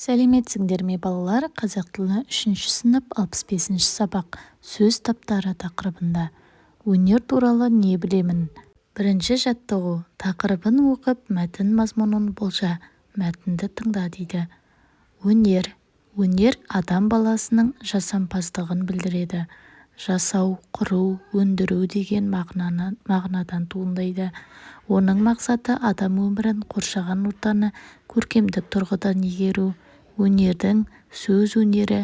Сәлеметсіңдер ме, балалар! Қазақ тілі, үшінші сынып, 65-сабақ, сөз таптары тақырыбында «Өнер туралы не білемін?» Бірінші жаттығу. Тақырыбын оқып, мәтін мазмұнын болжа, мәтінді тыңда дейді. Өнер. Өнер адам баласының жасампаздығын білдіреді. Жасау, құру, өндіру деген мағынадан туындайды. Оның мақсаты адам өмірін, қоршаған ортаны көркемдік тұрғыдан игеру. Өнердің сөз өнері,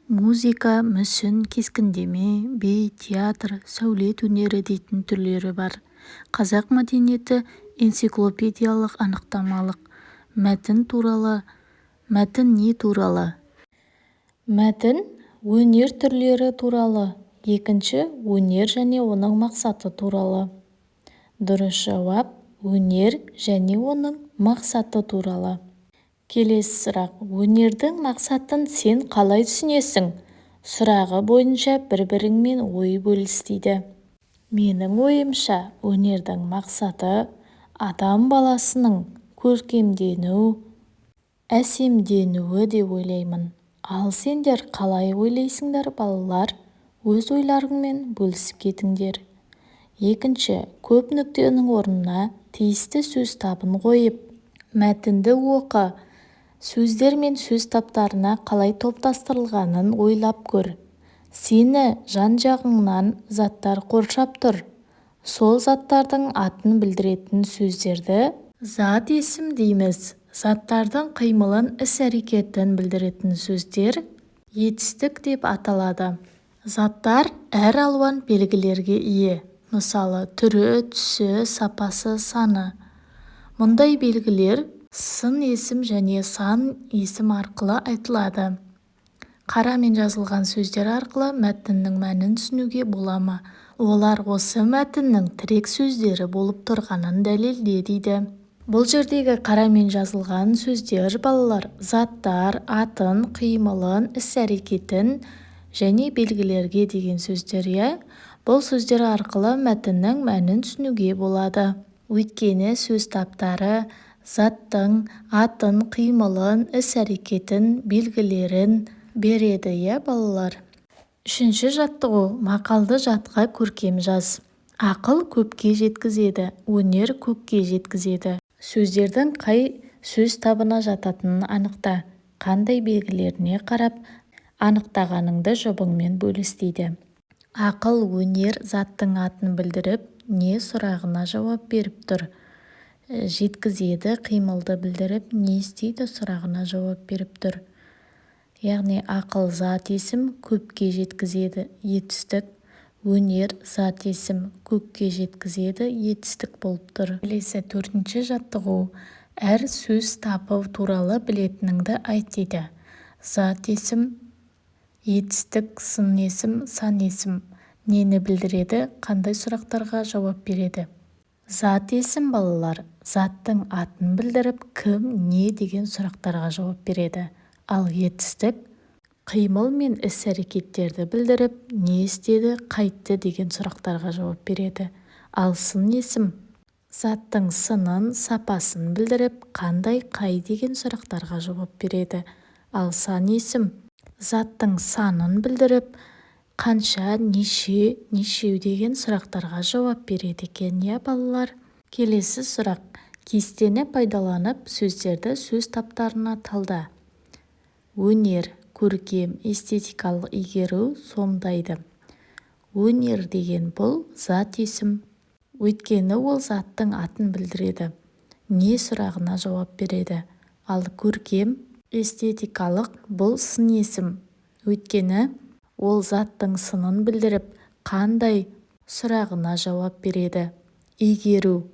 музыка, мүсін, кескіндеме, би, театр, сәулет өнері дейтін түрлері бар. Қазақ мәдениеті энциклопедиялық анықтамалық мәтін туралы. Мәтін не туралы? Мәтін өнер түрлері туралы. Екінші өнер және оның мақсаты туралы. Дұрыс жауап: өнер және оның мақсаты туралы. Келесі сұрақ: «Өнердің мақсатын сен қалай түсінесің?» сұрағы бойынша бір-біріңмен ой бөліс дейді. Менің ойымша, өнердің мақсаты адам баласының көркемдену, әсемденуі деп ойлаймын. Ал сендер қалай ойлайсыңдар, балалар? Өз ойларыңмен бөлісіп кетіңдер. Екінші, көп нүктенің орнына тиісті сөз табын қойып, мәтінді оқы. Сөздер мен сөз таптарына қалай топтастырылғанын ойлап көр. Сені жан-жағыңнан заттар қоршап тұр. Сол заттардың атын білдіретін сөздерді зат есім дейміз. Заттардың қимылын, іс-әрекетін білдіретін сөздер етістік деп аталады. Заттар әр алуан белгілерге ие. Мысалы, түрі, түсі, сапасы, саны. Мұндай белгілер сын есім және сан есім арқылы айтылады. Қарамен жазылған сөздер арқылы мәтіннің мәнін түсінуге бола ма? Олар осы мәтіннің тірек сөздері болып тұрғанын дәлелде дейді. Бұл жердегі қарамен жазылған сөздер, балалар, заттар атын, қимылын, іс-әрекетін және белгілерге деген сөздер, иә. Бұл сөздер арқылы мәтіннің мәнін түсінуге болады, өйткені сөз таптары заттың атын, қимылын, іс-әрекетін, белгілерін береді, иә, балалар. Үшінші жаттығу. Мақалды жатқа көркем жаз. Ақыл көпке жеткізеді, өнер көкке жеткізеді. Сөздердің қай сөз табына жататынын анықта. Қандай белгілеріне қарап анықтағаныңды жұбыңмен бөліс дейді. Ақыл, өнер заттың атын білдіріп, не сұрағына жауап беріп тұр. Жеткізеді қимылды білдіріп, не істейді сұрағына жауап беріп тұр. Яғни ақыл зат есім, көпке жеткізеді етістік, өнер зат есім, көкке жеткізеді етістік болып тұр. Келесі төртінші жаттығу. Әр сөз табы туралы білетініңді айт дейді. Зат есім, етістік, сын есім, сан есім нені білдіреді, қандай сұрақтарға жауап береді? Зат есім, балалар, заттың атын білдіріп, кім, не деген сұрақтарға жауап береді. Ал етістік қимыл мен іс-әрекеттерді білдіріп, не істеді, қайтті деген сұрақтарға жауап береді. Ал сын есім заттың сынын, сапасын білдіріп, қандай, қай деген сұрақтарға жауап береді. Ал сан есім заттың санын білдіріп, қанша, неше, нешеу деген сұрақтарға жауап береді екен, иә, балалар. Келесі сұрақ: кестені пайдаланып, сөздерді сөз таптарына талда. Өнер, көркем, эстетикалық игеру, сомдайды. Өнер деген бұл зат есім, өйткені ол заттың атын білдіреді, не сұрағына жауап береді. Ал көркем, эстетикалық бұл сын есім, өйткені ол заттың сынын білдіріп, қандай сұрағына жауап береді. Игеру,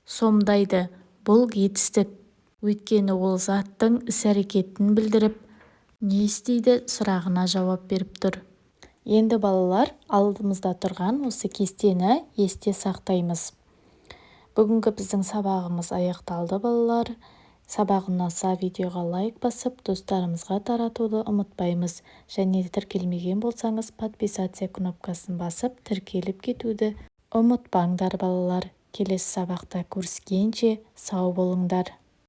сомдайды бұл етістік, өйткені ол заттың іс-әрекетін білдіріп, не істейді сұрағына жауап беріп тұр. Енді, балалар, алдымызда тұрған осы кестені есте сақтаймыз. Бүгінгі біздің сабағымыз аяқталды, балалар. Сабақ ұнаса, видеоға лайк басып, достарымызға таратуды ұмытпаймыз және тіркелмеген болсаңыз, подписаться кнопкасын басып, тіркеліп кетуді ұмытпаңдар. Балалар, келесі сабақта көріскенше сау болыңдар.